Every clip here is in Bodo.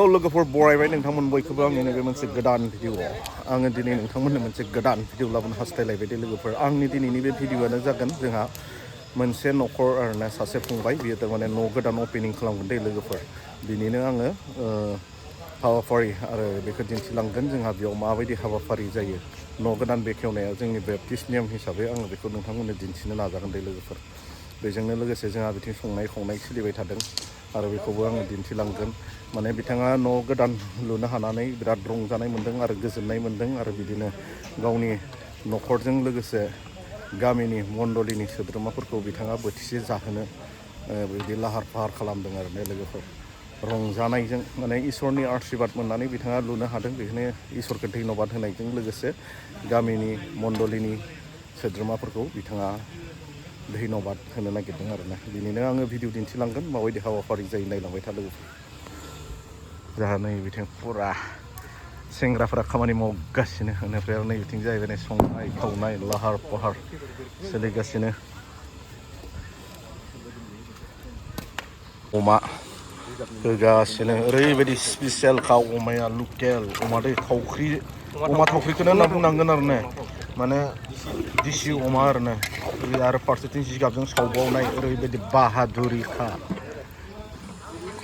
लोगोफोर बरायबाय नोंथांमोन बयखौबो आंनि नैबे मोनसे गोदान भिडिअआव आङो दिनै नोंथांमोननो मोनसे गोदान भिडिअ लाबोनो हास्थायलायबाय दे लोगोफोर आंनि दिनैनि बे भिडिअआनो जागोन जोंहा मोनसे न'खर आरोना सासे फंबाय बियो थारमाने न' गोदान अपेनिं खालामगोन दे लोगोफोर बिनिनो आङो हाबाफारि आरो बेखौ दिन्थिलांगोन जोंहा बेयाव माबायदि हाबाफारि जायो न' गोदान बेखेवनाया जोंनि बेप्टिस्ट नेम हिसाबै आङो बेखौ नोंथांमोननो दिन्थिनो नाजागोन दे लोगोफोर बेजोंनो लोगोसे जोंहा बिथिं संनाय खावनाय सोलिबाय थादों आरो बेखौबो आङो दिन्थिलांगोन माने बिथाङा न' गोदान लुनो हानानै बिराद रंजानाय मोन्दों आरो गोजोननाय मोन्दों आरो बिदिनो गावनि न'खरजों लोगोसे गामिनि मण्डलिनि सोद्रोमाफोरखौ बिथाङा बोथिसे जाहोनो बिदि लाहार फाहार खालामदों आरो ने लोगोफोर रंजानायजों माने इसोरनि आशीर्बाद मोननानै बिथाङा लुनो हादों बेखायनो इसोरखौ धन्यबाद होनायजों लोगोसे गामिनि मण्डलिनि सोद्रोमाफोरखौ बिथाङा धन्यबाद होनो नागिरदों आरोना बिनिनो आङो भिडिअ दिन्थिलांगोन माबायदि हाबाफारि जायो नायलांबाय था लोगोफोर जोंहा नै बिथिं फुरा सेंग्राफोरा खामानि मावगासिनो बेनिफ्राय आरो नै बिथिं जाहैबाय संनाय खावनाय लाहार फाहार सोलिगासिनो अमा होगासिनो ओरैबायदि स्पेसियेलखा अमाया लकेल अमा दै थावख्रि अमा थावख्रिखौनो होनना बुंनांगोन आरो ने माने दिसि अमा आरो ने आरो फारसेथिं जिगाबजों सावबावनाय ओरैबायदि बाहादुरिखा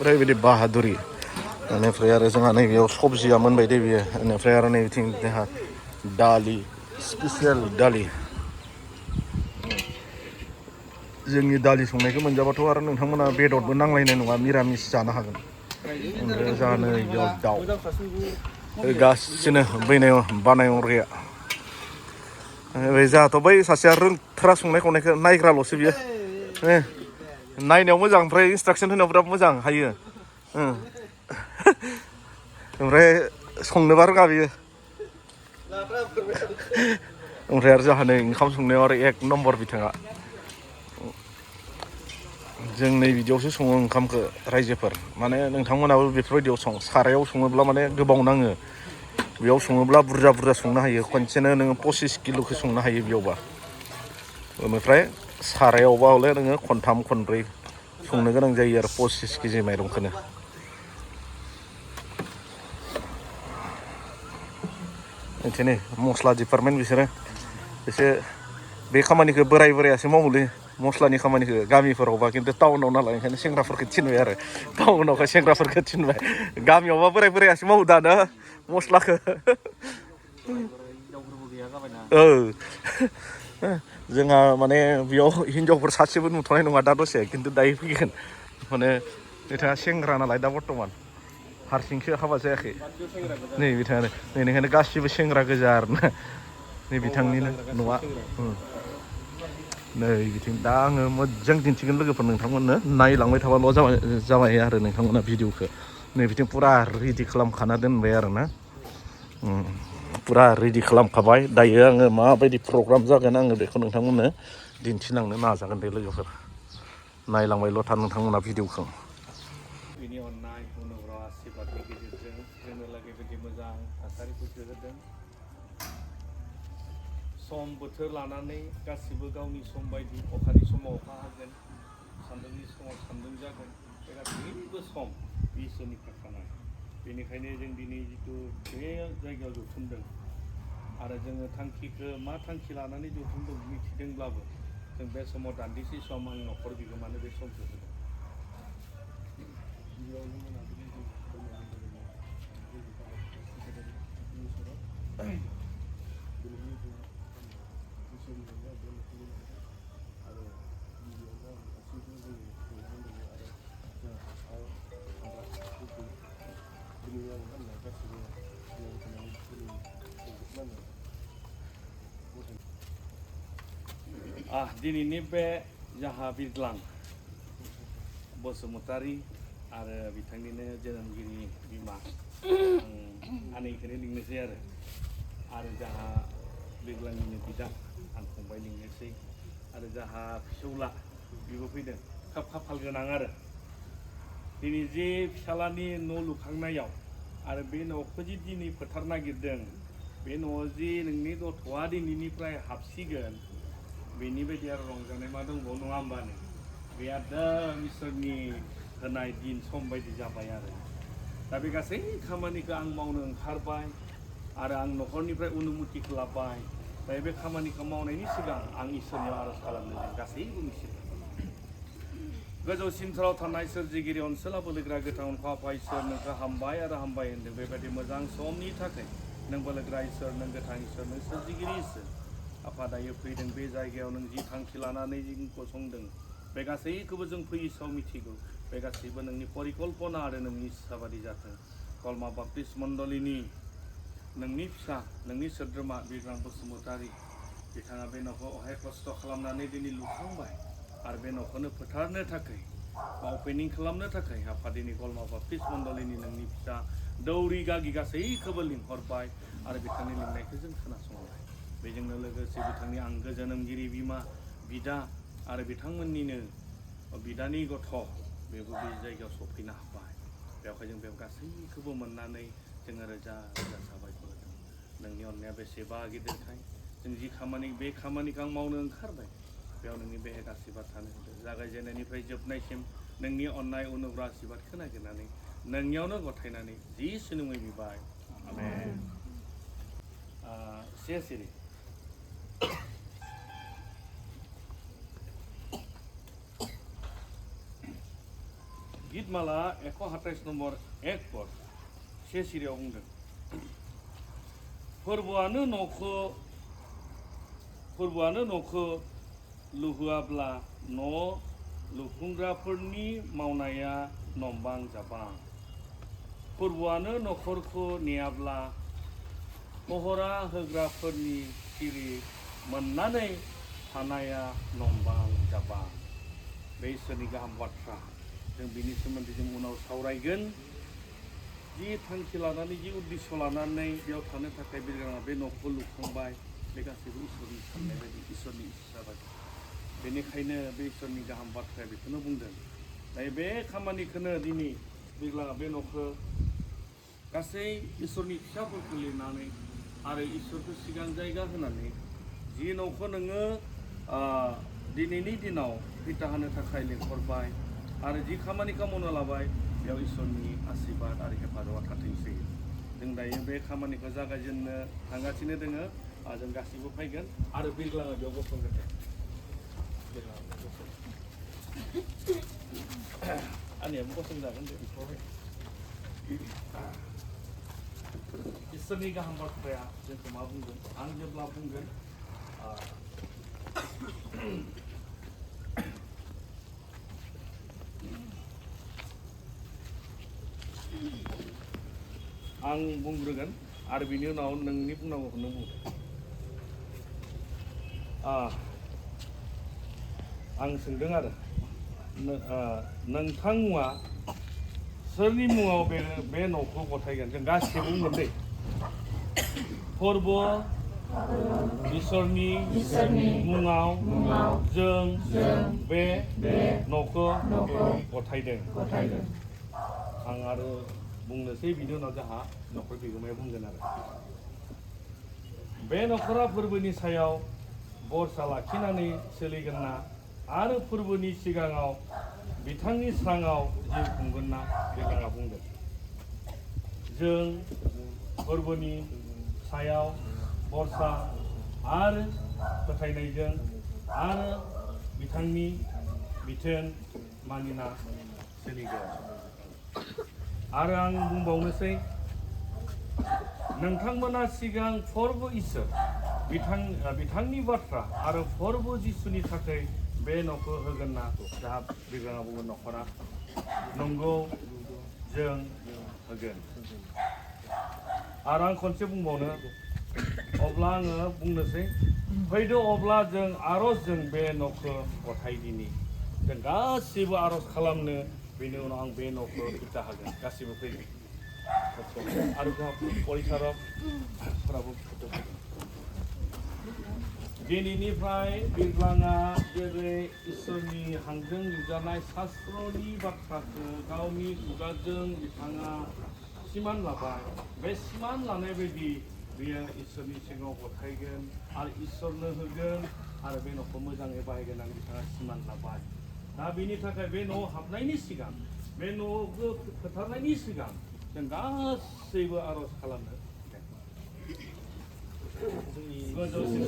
ओरैबायदि बाहादुरि बेनिफ्राय आरो जोंहा नैबेयाव सबजिया मोनबाय दे बियो बेनिफ्राय आरो नैबिथिं जोंहा दालि स्पेसियेल दालि जोंनि दालि संनायखौ मोनजाबाथ' आरो नोंथांमोना बेदरबो नांलायनाय नङा मिरामिस जानो हागोन ओमफ्राय जोंहा नै बेयाव दाउ गासिनो बानायग्राया जोंहाथ' बै सासेया रोंथारा संनाय खावनायखौ नायग्राल'सो बियो नायनायाव मोजां ओमफ्राय इन्सट्राकसन होनायाव बिराद मोजां हायो ओमफ्राय संनोबा रोङा बियो ओमफ्राय आरो जोंहा नै ओंखाम संनायाव आरो एक नम्बर बिथाङा जों नै बिदियावसो सङो ओंखामखौ रायजोफोर माने नोंथांमोनाबो बेफोरबायदियाव सारायाव सङोब्ला माने गोबाव नाङो बेयाव सङोब्ला बुरजा बुरजा संनो हायो खनसेनो नोङो 25 किल'खौ संनो हायो बेयावबा बेनिफ्राय सारायावबा हले नोङो खनथाम खनब्रै संनो गोनां जायो आरो 25 केजि माइरंखौनो बिदिनो मस्ला डिपार्टमेन्ट बिसोरो एसे बे खामानिखौ बोरायासो मावोलै मस्लानि खामानिखौ गामिफोरावबा खिन्थु टाउनाव नालाय ओंखायनो सेंग्राफोरखौ थिनबाय आरो टाउनावखाय सेंग्राफोरखौ थिनबाय गामियावबा बोरायासो मावो दानो मस्लाखौ जोंहा माने बेयाव हिनजावफोर सासेबो नुथ'नाय नङा दा दसे खिन्थु दायो फैगोन माने बिथाङा सेंग्रा नालाय दा बर्थमान हारसिंसो हाबा जायाखै नै बिथाङानो नै ओंखायनो गासिबो सेंग्रा गोजा आरोना नै बिथांनिनो न'आ नै बिथिं दा आङो मोजां दिन्थिगोन लोगोफोर नोंथांमोननो नायलांबाय थाबाल' जाबाय आरो नोंथांमोना भिडिअखौ नै बिथिं फुरा रेडि खालामखाना दोनबाय आरोना फुरा रेडि खालामखाबाय दायो आङो माबायदि प्रग्राम जागोन आङो बेखौ नोंथांमोननो दिन्थिलांनो नाजागोन दे लोगोफोर नायलांबायल' था नोंथांमोना भिडिअखौ बिनि अननाय अनुग्रह आशीर्बादनि गेजेरजों जोंनो लागै बायदि मोजां थासारिफोरखौ होदों सम बोथोर लानानै गासिबो गावनि सम बायदि अखानि समाव अखा हागोन सान्दुंनि समाव सान्दुं जागोन बे गासैबो सम इसोरनि खाखानाय बेनिखायनो जों दिनै जिथु बे जायगायाव जथुमदों आरो जोङो थांखिखौ मा थांखि लानानै जथुमदों मिथिदोंब्लाबो जों बे समाव दान्दिसे सम आं न'खर बिगोमानो बे समखौ होदों दिनैनि बे जाहा बिरग्लां बसुमतारी आरो बिथांनिनो जोनोमगिरि बिमा आनैखौनो लिंनोसै आरो जाहा बिरग्लांनिनो बिदा आं फंबाय लिंनोसै आरो जाहा फिसौला बेबो फैदों खोब खाफाल गोनां आरो दिनै जे फिसालानि न' लुखांनायाव आरो बे न'खौ जि दिनै फोथार नागिरदों बे न'आव जि नोंनि गथ'आ दिनैनिफ्राय हाबसिगोन बेनि बायदि आरो रंजानाय मा दंबावो नङा होमबानो बे एकदम इसोरनि होनाय दिन सम बायदि जाबाय आरो दा बे गासै खामानिखौ आं मावनो ओंखारबाय आरो आं न'खरनिफ्राय अनुमतिखौ लाबाय। दा बे खामानिखौ मावनायनि सिगां आं इसोरनियाव आर'ज खालामनो जों गासैबो मिथिगौ। गोजौसिनथाराव थानाय सोरजिगिरि अनसोला बोलोग्रा गोथां अनखा आफा इसोर नोंखौ हामबाय आरो हामबाय होनदों। बेबायदि मोजां समनि थाखाय नों बोलोग्रा इसोर, नों गोथां इसोर, नों सोरजिगिरि इसोर आफा दायो फैदों बे जायगायाव नों जि थांखि लानानै जों गसंदों बे गासैखौबो जों फैसाव मिथिगौ। बे गासैबो नोंनि परिकल्पना आरो नोंनि इस्साबादि जाथों। कलमा बाप्तिस्ट मण्डलीनि नोंनि फिसा, नोंनि सोद्रोमा बिग्राम बसुमतारी बिथाङा बे न'खौ अहाय खस्थ' खालामनानै दिनै लुखांबाय आरो बे न'खौनो फोथारनो थाखाय बा अपेनिं खालामनो थाखाय आफादिनि कलमा बाप्तिस्ट मण्डलीनि नोंनि फिसा दौरि गागि गासैखौबो लिंहरबाय आरो बिथांनि लिंनायखौ जों खोनासंबाय। बेजोंनो लोगोसे बिथांनि आंगो जोनोमगिरि बिमा बिदा आरो बिथांमोननिनो बिदानि गथ' बेबो बे जायगायाव सफैनो हाबाय। बेवहाय जों बे गासैखौबो मोननानै जोङो रोजा रोजा साबायखर होदों। नोंनि अननाया बेसेबा गिदिरखाय जों जि बे खामानिखौ आं मावनो ओंखारबाय बेयाव नोंनि बे आशीर्बाद थानो होदों। जागायजेननायनिफ्राय जोबनायसिम नोंनि अननाय अनुग्रह आशीर्बादखौ नागिरनानै नोंनियावनो गथायनानै जिसुनि मुङै बिबाय। आमेन। से सिरि गीतमाला 128 नम्बर 1 पद से सिरियाव बुंदों फोरबोआनो न'खौ लुहोआब्ला न' लुफुंग्राफोरनि मावनाया नंबां जाबां। फोरबोआनो न'खरखौ नेयाब्ला पहरा होग्राफोरनि सिरि मोननानै थानाया नंबां जाबां। बे इसोरनि गाहाम बाथ्रा जों बिनि सोमोन्दै जों उनाव सावरायगोन। जि थांखि लानानै जि उद्देश्य लानानै बेयाव थानो थाखाय बे न'खौ लुखांबाय बे गासैबो इसोरनि साननाय बायदि इसोरनि इस्सा बायदि। बेनिखायनो बे इसोरनि गाहाम बाथ्राया बेखौनो बुंदों। दायो बे खामानिखौनो दिनै बे न'खौ गासै इसोरनि फिसाफोरखौ लिरनानै आरो इसोरखौ सिगां जायगा होनानै जि न'खौ नोङो दिनैनि दिनाव फिथा होनो थाखाय लिंहरबाय आरो जि खामानिखौ मावनो लाबाय बेयाव इसोरनि आशीर्बाद आरो हेफाजाबा थाथोंसै। जों दायो बे खामानिखौ जागायजेननो थांगासिनो दोङो। जों गासैबो फैगोन आरो बिरलाङा बेयाव गसंगोन। आंनियाबो गसंजागोन दे बेखौहाय। इसोरनि गाहाम बाथ्राया जोंखौ मा बुंगोन? आं जेब्ला बुंगोन आं बुंग्रोगोन आरो बिनि उनाव नोंनि बुंनांगौखौ नों बुंदो। आं सोंदों आरो नोंथां मुङा सोरनि मुङाव बे न'खौ गथायगोन? जों गासिबो बुंगोन दै। फोरबो इसोरनि मुङाव जों बे न'खौ गथायदों। आं आरो बुंनोसै बिनि उनाव जोंहा न'खर बिगोमाया बुंगोन आरो बे न'खरा फोरबोनि सायाव भरसा लाखिनानै सोलिगोन ना आरो फोरबोनि सिगाङाव बिथांनि स्राङाव जिउ खुंगोन ना? बिथाङा बुंदों जों फोरबोनि सायाव भरसा आरो फोथायनायजों आरो बिथांनि बिथोन मानिना सोलिगोन। आरो आं बुंबावनोसै नोंथांमोना सिगां फोरबो इसोर बिथांनि बाथ्रा आरो फोरबो जिसुनि थाखाय बे न'खौ होगोन ना? जाहा बिग्राङा बुंगोन न'खरा नंगौ जों होगोन। आरो आं खनसे बुंबावनो अब्ला आङो बुंनोसै फैदो अब्ला जों आर'जजों बे न'खौ गथायदिनि। जों गासिबो आर'ज खालामनो बेनि उनाव आं बे न'खौ फिथा होगोन। गासिबो फैगोन आरो जोंहा परिसारकफोराबो दिनैनिफ्राय बिरलाङा जेरै इसोरनि हांजों लिरजानाय शास्त्रनि बाथ्राखौ गावनि खुगाजों बिथाङा सिमान लाबाय। बे सिमान लानाय बायदि बेयो इसोरनि सिगाङाव गथायगोन आरो इसोरनो होगोन आरो बे न'खौ मोजाङै बाहायगोन होननानै बिथाङा सिमान लाबाय। दा बेनि थाखाय बे न'आव हाबनायनि सिगां बे न'खौ फोथारनायनि सिगां जों गासैबो आर'ज खालामनो गोजौसिन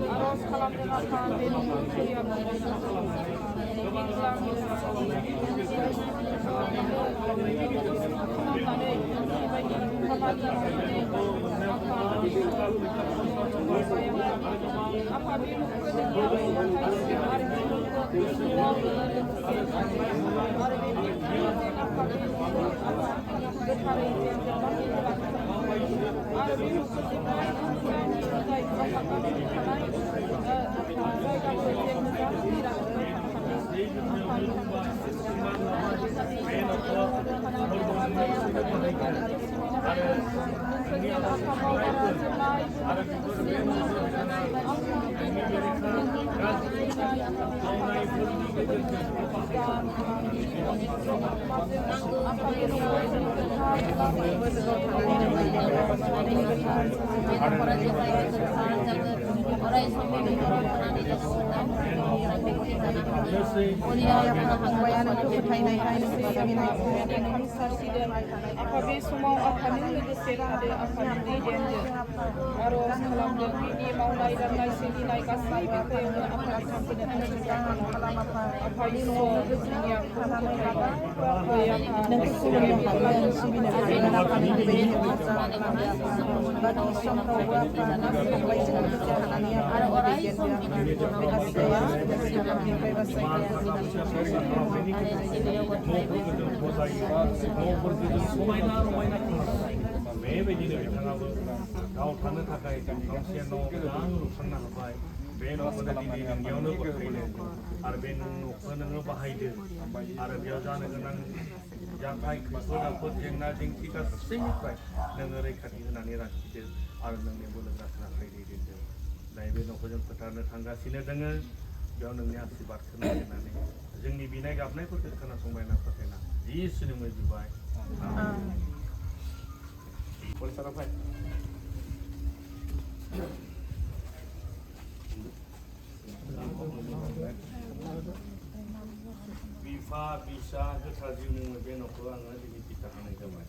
Arus kalam dengan beni yang apabila semua akan logoसे रानदो आफानि दैदेनदो आर'ज खालामदो बिनि मावनाय दांनाय सोलिनाय गासैबो आफानि थांखिनो आफानि न'आव जोंनि समायना रमायना बेबायदिनो बिथाङाबो गाव थानो थाखाय गांसे न' मोजां लुखांनो हाबाय बे न'खौनो दिनै नोंनियावनो गथायदों आरो बे न'खौ नोङो बाहायदो आरो बेयाव जानो गोनां जाथाय खैफोद आफोद जेंना जेंसि गासैनिफ्राय नोङो रैखाथि होनानै लाखिदो आरो नोंनि बोलोग्राखौ आखाइ दैदेनदो दायो बे न'खौ जों फोथारनो थांगासिनो दोङो बेयाव नोंनि आशीर्बादखौ नागिरनानै जोंनि बिनाय गाबनायफोरखौ खोनासंबायना फोथायना जिसुनि मुङै बिबाय Bersarapan. Bifa bisa kesaji mungkin orang ada di kita hanya jaman.